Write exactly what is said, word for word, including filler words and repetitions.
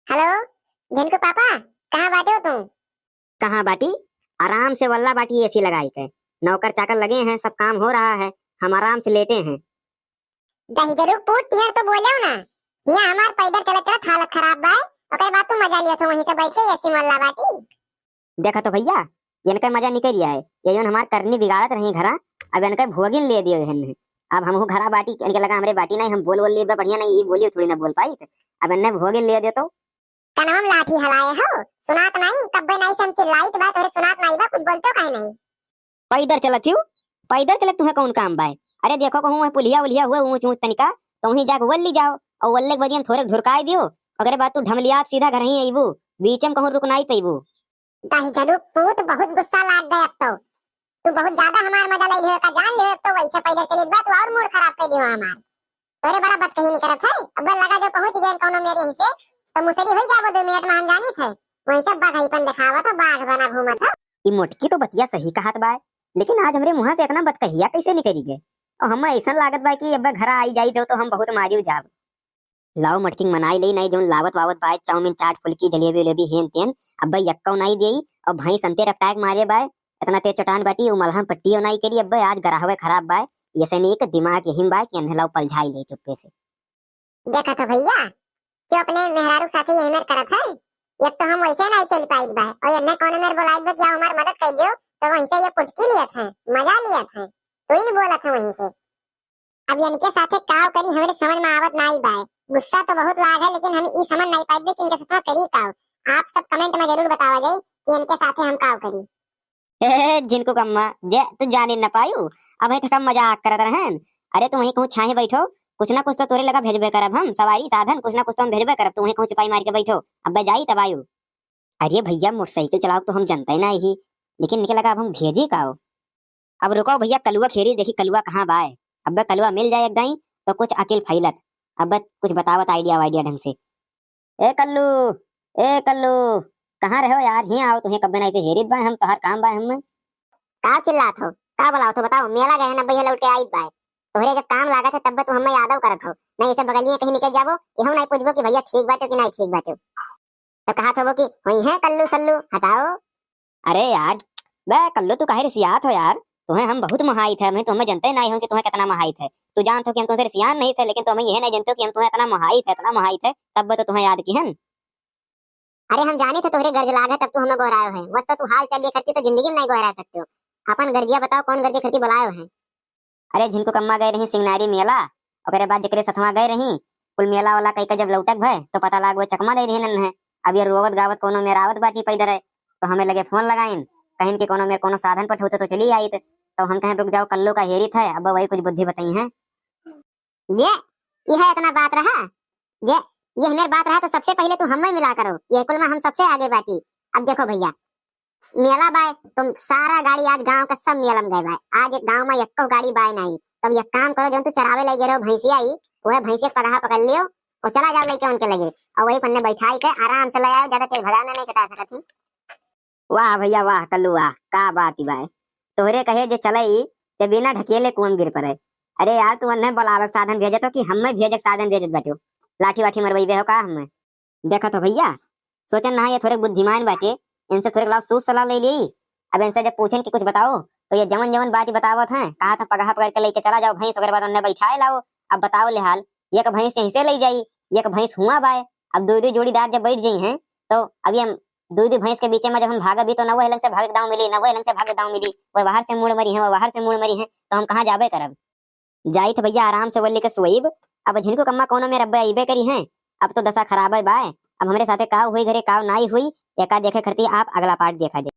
हेलो, झिनकू पापा, कहाँ बाटे हो तुम? कहाँ बाटी? आराम से वल्ला बाटी एसी लगाई के। नौकर चाकर लगे हैं, सब काम हो रहा है, हम आराम से लेटे हैं। दहिजरू पूत, टियर तो बोलेउ ना। हियाँ हमार पैदल चलत चलत हालत खराब बा, ओकरे बाद तू मजा लियत हो वहीं से बैठ के एसी में वल्ला बाटी। देखा तो भइया, इनके मजा निकल आए, ये जौन हमार करनी बिगाड़त रही घरा, अब इनके भोगिन ले दियो इहन। अब हमहू घरा बाटी, इनके लगा हमरे बाटी नहीं, हम बोल बोल लिए बढ़िया नहीं, ये बोलियो थोड़ी ना बोल पाई, अब इन्हें भोगिन ले दे तो। कनवा में लाठी हलाए हो, सुनात नहीं, कब्बे नहीं से हम चिल्लाइत बा, तोरे सुनात नहीं बा, कुछ बोलतो काहे नहीं? पैदर चलत हियो, पैदर चलत तुहे कौन काम बाय? अरे देखो कहूँ वह पुलिया उलिया हुए ऊँच ऊँच तनिका, तो वहीं जाके वल्ली जाओ, और वल्ले के बदिया में थोड़े ढुरकाई दियो, ओकरे बाद तू ढमलियात सीधा घर ही अइबू, बीचे में कहूँ रुक नहीं पइबू। दहिजरू पूत, बहुत गुस्सा लाग गए अब तो। तू बहुत ज्यादा हमार मजा ले लियो का, जान लियो अब तो वैसे पैदर चलित बा, तू और मूड खराब कर दियो हमार। तोरे बड़ा बतकही नहीं करत है। अब लगा जो पहुंच गए कौनो मेरे हिस्से, तो मुसरी हुई जाबो दो मिनट में, हम जानी थे। वहीं से बघईपन दिखावा तो बाघ बना घूमत हो। ई मोटकी तो बतिया सही कहत बाय, लेकिन आज हमरे मुँह से इतना बतकहिया कैसे निकली गए? और हम ऐसा लागत बा कि अब घर आई जाई दो तो हम बहुत मारियो जाब। लाओ मटकिंग मनाई लेई, नहीं जौन लावत वावत बाय, चाउमीन, चाट, फुल्की, जलेबी उलेबी, हेन तेन, अब भाई यक्कौ नहीं देई, और भैंस अंते रपटाए के मारे बाय, इतना तेज चटान बाटी, उ मलहम पट्टियो नहीं करी, अब आज गराहवे खराब बाय, ये से नीक दिमाग यही में बाय कि अन्हे लाओ पलझाई ले चुप्पे से। देखा तो भैया, क्यों अपने मेहरारू के साथे यही मेर करत है? एक तो हम वैसे नहीं चल पाइत बाय, और इन्हें कौन मेर बोलाइत बा कि आओ हमार मदद कर दियो, तो वहीं से ये पुटकी लियत है, मजा लियत है, कोई नहीं बोलत है वहीं से। अब इनके साथे काव करी, हमरे समझ में आवत नाई बाय। गुस्सा तो बहुत लाग है, लेकिन हम ई समझ नाई पाइत कि इनके साथे करी काव। आप सब comment में जरूर बतावा जाए कि इनके साथे हम काव करी। ए, झिनकू कम्मा, जे तू जाने न पायू, अब है तो कम मजाक करत रहन। अरे तू वहीं कहूँ छाहे बैठो, कुछ ना कुछ तो तोरे लगा भेजबे करब हम, सवारी साधन कुछ ना कुछ तो हम भेजबे करब, तू वहीं कहूँ चुपाई मार के बैठो, अब जाई तब आयू। अरे भैया, मोटरसाइकिल चलाओ तो हम जनते ना ही, लेकिन इनके लगा अब हम भेजे काव। अब रुको भैया, कलुआ खेरी देखी कलुआ कहाँ बाय। अब्बे कलुआ मिल जाए एक दाई तो कुछ अकिल फैलत। अब्बे कुछ बतावत idea वाइडिया ढंग से। ए कल्लू, ए कल्लू, कहाँ रहो यार? हियाँ आओ, तुहें कब्बे ना ऐसे हेरित बाय हम, तोहार काम बाय हमें। का चिल्लात हो, का बोलाओ तो बताओ, मेला गए हैं ना भैया, लौट के आइत बाय। तोहरे जब काम लागत है तब तू हमें यादव करत हो, नहीं ऐसे बगलिए कहीं निकल जाबो, यहू नहीं पूछबो कि भैया ठीक बाटे कि नहीं ठीक बाटे। तो कहत होबो कि हुई है कल्लू सल्लू, हटाओ। अरे यार, बे कल्लू, तू काहे रिसियात हो यार? तुहें हम बहुत मोहाइत है, मैं तुम्हें जनते नहीं हो कि तुहें कितना मोहाइत है। तू जानत हो कि हम तुमसे रिसियान नहीं थे, लेकिन तुम्हें यह नहीं जानते हो कि हम तुम्हें इतना मोहाइत है, इतना मोहाइत है, तब तो तुम्हें याद की हन। अरे हम जानी थे तोहरे गर्ज लाग है, तब तू हमें गोहरायो है। बस तो तू हाल चाल ये करती तो जिंदगी में नहीं गोहरा सकते हो। अपन गर्जिया बताओ, कौन गर्जे करती बुलायो है? अरे झिनकू कम्मा गए रही सिंगनारी मेला, ओकरे बाद जेकरे सथवा गए रही, कुल मेला वाला कई के जब लौटक भय तो पता लाग वो चकमा दे रही नन्हे। अब ये रोवत गावत कोनो मेर आवत बाटी पैदर है, तो हमें लगे फोन लगाइन, कहिन कि कोनो मेर कोनो साधन पठौते तो चली आइत। तो हम कहें रुक जाओ, कल्लू का हेरित है, अब वही कुछ बुद्धि बताई है। ये, यह इतना बात रहा, ये, ये हमेर बात रहा तो सबसे पहले तू हमें मिला करो, ये कुल में हम सबसे आगे बाटी। अब देखो भैया, मेला बाय, तो सारा गाड़ी आज गांव का सब मेला में गए बाय। आज एक गांव में एको गाड़ी बाय नहीं। तो अब एक काम करो, जौन तू चरावे ले गए रहो भैंसिया ही, वह भैंसिया के पगहा पकड़ लियो और चला जाओ लेके उनके लगे, और वही पन्ने बैठाई के आराम से ले आओ, ज्यादा तेज भगाना नहीं चटा सकत ही। वाह भैया वाह, कल्लू वाह, का बात ही बाय। तोहरे कहे जे चलई, ते बिना ढकेले कुआं में गिर पड़े। अरे यार, तू अन्हे बुलावक साधन भेजत हो कि हमें भेजक साधन भेजत बाटे हो? लाठी वाठी मरवइबे हो का हमें? देखत हो भैया, सोचन ना ये थोड़े बुद्धिमान बाटे, इनसे थोड़े लाओ सूझ सलाह ले ली। अब इनसे जब पूछन कि कुछ बताओ, तो ये जवन जवन बात बतावत हैं, कहा था पगहा पकड़ के लेके चला जाओ भैंस, ओकरे बाद उन्हें बैठाए लाओ। अब बताओ ले हाल, एक भैंस यहीं से ले जाई, एक भैंस हुआ बाय। अब दो दो जोड़ीदार जब बैठ जाई हैं, तो अब ये दो दो भैंस के बीचे में जब हम भागबी, तो न वो हिलन से भागे के दाव मिली, न वो हिलन से भागे के दाव मिली। वो बाहर से मुड़ मरी है, वो बाहर से मुड़ मरी है, तो हम कहाँ जाबे करब? जाइत भैया आराम से वल्ली के सोइब। अब झिनकू कम्मा कोनो मेर अब्बे अइबे करी हैं। अब तो दशा खराब है बाय। अब हमरे साथे काव हुई घरे काव नाई हुई, एका देखे खरती आप अगला part देखा जाए।